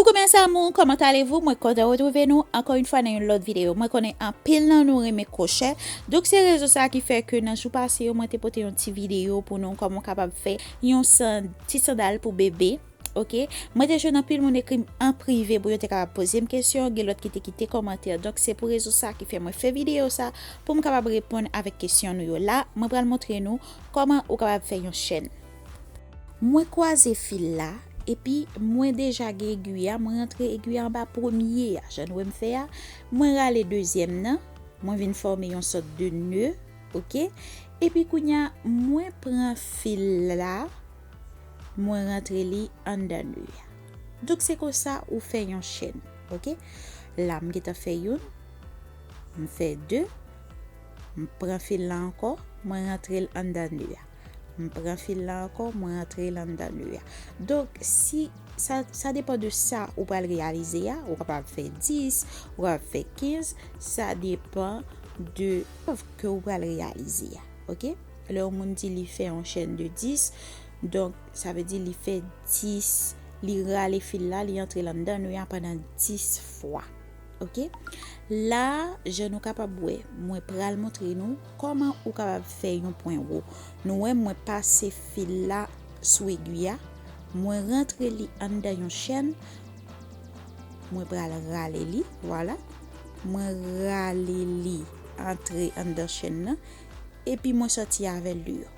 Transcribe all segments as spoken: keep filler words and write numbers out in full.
Coucou mes amours, comment allez-vous? Mwen kontan retwouve nou ankò yon fwa nan yon lòt videyo. Mwen konnen anpil nan nou renmen kwochè. Donk se rezon sa ki fè ke nan jou pase yo, mwen te pote yon ti videyo pou nou kòman w kapab fè yon san-, ti sandal pou bebe. Ok, mwen te jwenn anpil moun ekri m an prive pou yo te kapab poze m kesyon, gen lòt ki te kite kòmantè. Donk se pou rezon sa ki fè mwen fè videyo sa pou m kapab reponn avèk kesyon nou yo. La, mwen pral montre nou kòman ou kapab fè yon chèn. Mwen kwaze fil la, epi mwen deja gen egwi a, mwen rantre egwi a anba premye a, jan nou wè m fè a, mwen rale dezyèm nan, mwen vin fòme yon sòt de ne, ok? Epi kounye a, mwen pran fil la, mwen rantre li anndan ne a. Donk se konsa ou fè yon chèn, ok? La m gentan fè youn, m fè de, m pran fil la ankò, mwen rantre l anndan ne a. M pran fil la ankò, mwen rantre l anndan ne a. Donk si sa, sa depann de sa ou pral reyalize a, ou kapab fè dis, ou kapab fè kenz, sa depann de ke ou pral reyalize a, ok? Lè yon moun di li fè yon chèn de dis, donk sa vle di li fè dis, li rale fil la, li antre l anndan ne a pandan dis fwa. Ok? La, jan nou kapab wè, mwen pral montre nou kòman ou kapab fè yon pwen wo. Nou wè mwen pase fil la sou egwi a, mwen rantre li anndan yon chèn, mwen pral rale li, vwala. Mwen rale li antre anndan chèn nan, epi mwen sòti avè l deyò.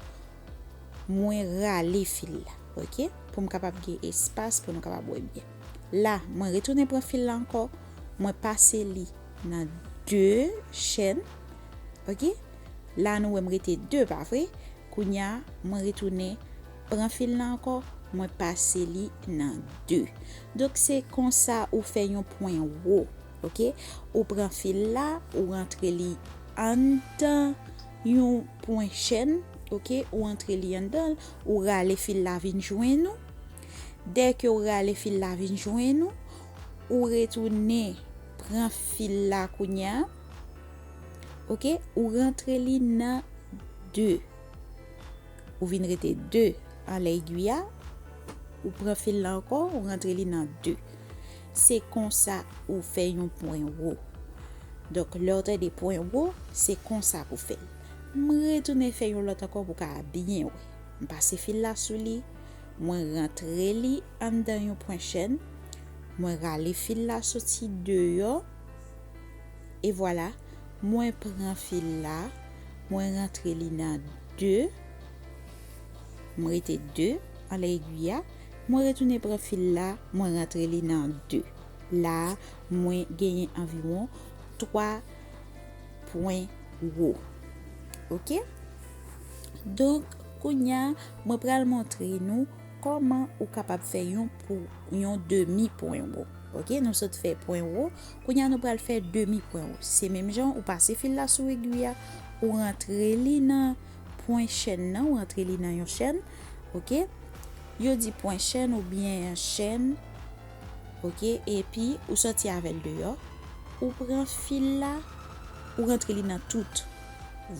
Mwen rale fil la, ok? Pou m kapab gen espas pou nou kapab wè byen. La, mwen retounen pran fil la ankò, mwen pase li nan de chèn, ok? La, nou wè m rete de, pa vre? Kounye a, mwen retounen pran fil la ankò, mwen pase li nan de. Donk, se konsa ou fè yon pwen wo, ok? Ou pran fil la, ou rantre li anndan yon pwen chèn, ok? Ou rantre li anndan l, ou rale fil la vin jwenn ou. Dèke ou rale fil la vin jwenn ou, ou retounen pran fil la kounye a, ok? Ou rantre li nan de. Ou vin rete de anlè egwi a, ou pran fil la ankò, ou rantre li nan de. Se konsa ou fè yon pwen wo. Donk, lè w tande pwen wo, se konsa pou fè l. M retounen fè yon lòt ankò pou w ka byen wè. M pase fil la sou li, mwen rantre li anndan yon pwen chèn, mwen rale fil la soti deyò, e vwala, mwen pran fil la, mwen rantre li nan de, mwen rete de anlè egwi a, mwen retounen pran fil la, mwen rantre li nan de. La, mwen genyen anviwon twa pwen wo. Ok? Donk, kounye a, mwen pral montre nou kòman ou kapab fè yon pou, yon demi pwen wo. Ok? Nou sot fè pwen wo. Kounye a, nou pral fè demi pwen wo. Se menm jan, ou pase fil la sou egwi a, ou rantre li nan pwen chèn nan, ou rantre li nan yon chèn. Ok? Yo di pwen chèn oubyen chèn. Ok? Epi, ou sòti avè l deyò. Ou pran fil la, ou rantre li nan tout.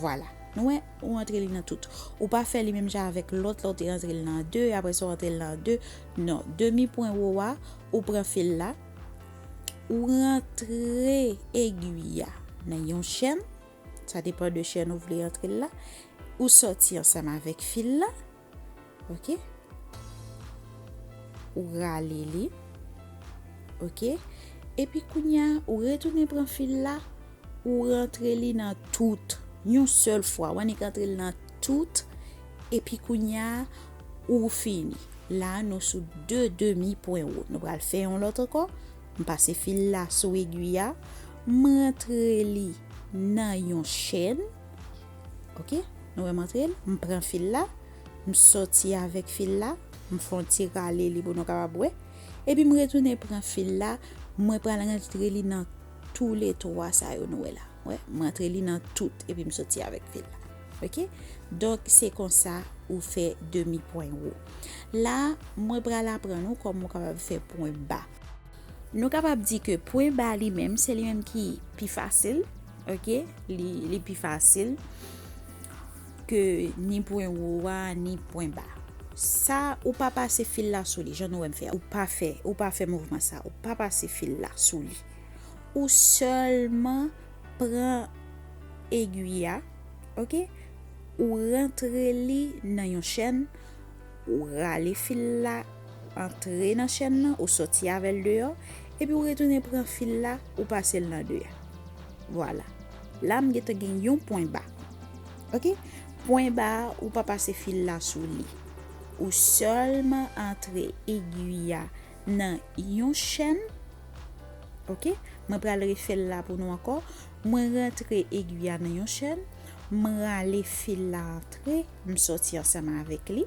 Vwala. Nou wè, ou rantre li nan tout. Ou pa fè li menm jan avèk lòt la, ou te rantre li nan de, apre sa ou rantre li nan de. Non, demi pwen wo a, ou pran fil la, ou rantre egwi a nan yon chèn, sa depann de chèn ou vle rantre l la, ou sòti ansanm avèk fil la, ok? Ou rale li, ok? Epi kounye a, ou retounen pran fil la, ou rantre li nan tout, yon sèl fwa, ou annik rantre li nan tout, epi kounye a, ou fini. La, nou sou de demi pwen wo. Nou pral fè yon lòt ankò. M pase fil la sou egwi a, m rantre li nan yon chèn. Ok? Nou wè m rantre l, m pran fil la, m sòti avèk fil la, m fè yon ti rale li pou nou kapab wè. Epi m retounen pran fil la, mwen pral rantre li nan toulètwa sa yo nou wè la. Wè, m rantre li nan tout, epi m sòti avèk fil la. Ok? Donk, se konsa ou fè demi pwen wo. La, mwen pral aprann ou kòman ou kapab fè pwen ba. Nou kapab di ke pwen ba li menm, se li menm ki pi fasil, ok? Li, li pi fasil ke ni pwen wo a, ni pwen ba. Sa, ou pa pase fil la sou li, jan nou wè m fè a. Ou pa fè, ou pa fè mouvman sa, ou pa pase fil la sou li. Ou sèlman pran egwi a, oke? Ou rantre li nan yon chèn, ou rale fil la antre nan chèn nan, ou sòti avè l deyò, epi ou retounen pran fil la, ou pase l nan de a. Vwala. La, m gentan gen yon pwen ba. Oke? Pwen ba a, ou pa pase fil la sou li. Ou sèlman antre egwi a nan yon chèn. Oke? Mwen pral refè l la pou nou ankò. Mwen rantre egwi a nan yon chèn. Mwen rale fil la antre. M sòti ansanm avèk li.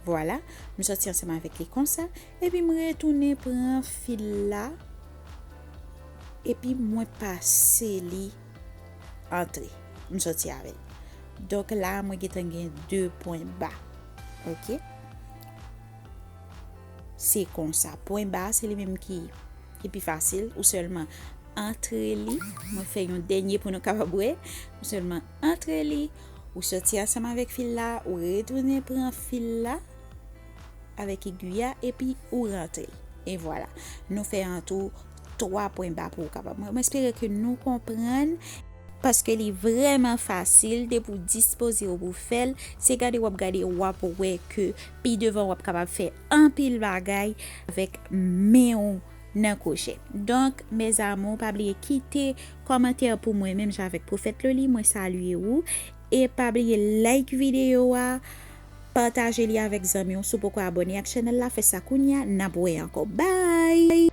Vwala. M sòti ansanm avèk li konsa. Epi m retounen pran fil la. Epi mwen pase li antre. M sòti avè l. Donk la, mwen gentan gen de pwen ba. Oke? Se konsa. Pwen ba, se li menm ki, ki pi fasil. Ou sèlman antre li. Mwen fè yon dènye pou nou kapab wè. Ou sèlman antre li. Ou sòti ansanm avèk fil la. Ou retounen pran fil la avèk egwi a, epi ou rantre. E vwala. Nou fè an tou twa pwen ba pou ou kapab. Mwen, mwen espere ke nou konprann, paske li vrèman fasil, depi w dispoze w pou w fè l, se gade w ap gade, w ap wè ke pi devan w ap kapab fè anpil bagay avèk men w nan kwochè. Donk, mes amours, pa bliye kite kòmantè pou mwen, menm jan avèk Pwofèt Loli, mwen salye ou. E pa bliye like videyo a, pataje li avèk zanmi w. Si w poko abòne ak chanèl la, fè sa kounye a, n ap wè ankò. Bye!